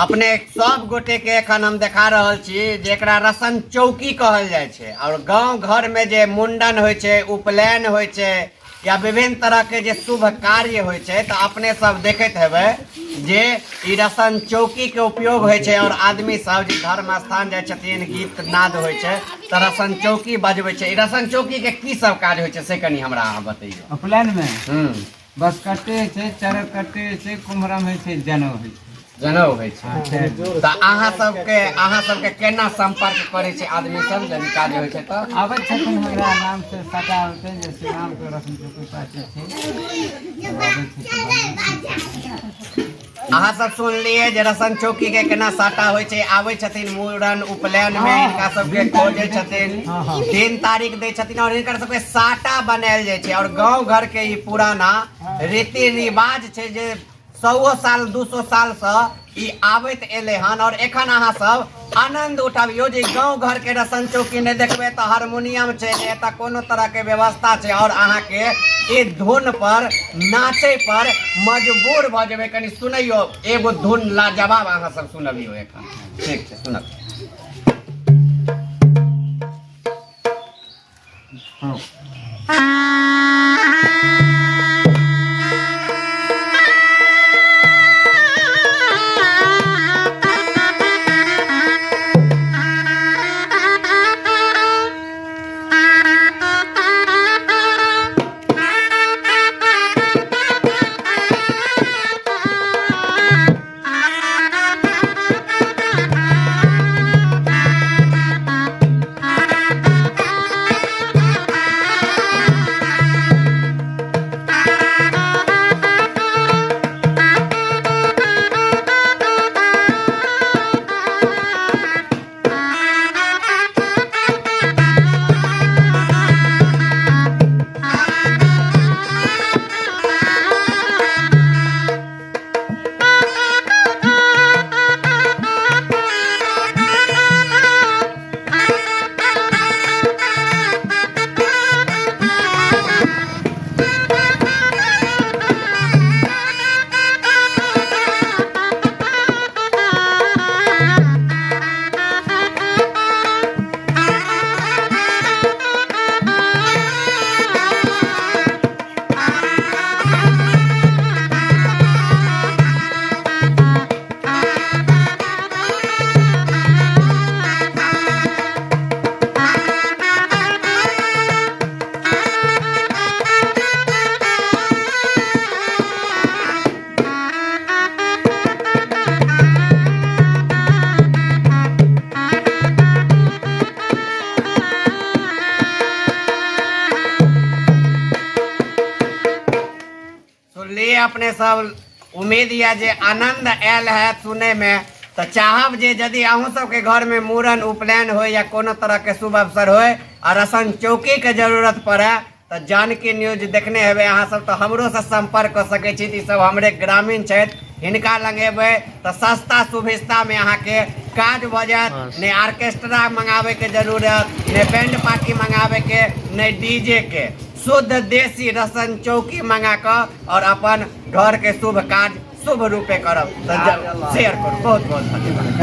अपने सब गोटे के एखन हम देखा रहल छी जे एकरा रसन चौकी कहल जाइ छै और गांव घर में जे मुंडन होइ छै, उपनयन होइ छै या विभिन्न तरह के जे शुभ कार्य होइ छै तऽ अपने सब देखैत हेबै जे ई रसन चौकी के उपयोग होइ छै और आदमी सब जे धर्म स्थान जाइ छथिन, गीत नाद होइ छै तऽ रसन चौकी बजबै छै। ई रसन चौकी के की सब काज होइ छै से कनि हमरा अहाँ बतैयौ। उपनयन में बस कटे होइ छै, चरक कटे होइ छै, कुम्हरम होइ छै, जनउ होइ छै। जनउ होइ छै। तऽ अहाँ सबके केना संपर्क करै छै आदमी सब यदि काज होइ छै तऽ? आबै छथिन, हमरा नाम से सटा होतै जे श्रीराम के रसन चौकी पार्टी छै, तब आबै छै तऽ बनबै छै। अहाँ सब सुनलियै जे रसन चौकी के केना साटा होइ छै। आबै छथिन मुड़न उपनयन में, हिनका सबके खोजै छथिन, दिन तारीख दै छथिन और हिनकर सबके साटा बनायल जाइ छै। और गांव घर के ई पुराना रीति रिवाज छै जे 100 साल 200 साल से ई आबैत एलै हन। और एखन अहाँ सब आनंद उठाबियौ जे गांव घर के रसन चौकी नहि देखबै तऽ हारमोनियम छै, नहि एतऽ कोनो तरह के व्यवस्था छै और अहाँ के ई धुन पर नाचे पर मजबूर भऽ जेबै। कनि सुनैयौ एगो धुन लाजवाब अहाँ सब सुनबियौ एखन। ठीक छै, सुनब। सुनलिए अपने सब, उम्मीद यऽ जे आनंद आयल है सुनय में। तऽ चाहब जे यदि अहूँ सबके घर में मूड़न उपनयन होय या कोनो तरह के शुभ अवसर होय आ रसन चौकी के जरूरत पड़े तऽ जानकी न्यूज देखने हेबै अहाँ सब, तऽ हमरो से संपर्क कऽ सकै छी। ई सब हमरे ग्रामीण छथि, हिनका लग एबै तऽ सस्ता सुभिस्ता में अहाँके काज भऽ जायत। नहि ऑर्केस्ट्रा मंगाबै के जरूरत, नहि बैंड पार्टी मंगाबै के, नहि डीजे के, शुद्ध देसी रसन चौकी मंगा कऽ और अपन घर के शुभ काज शुभ रूपे करब। तऽ शेयर करू। बहुत बहुत धन्यवाद।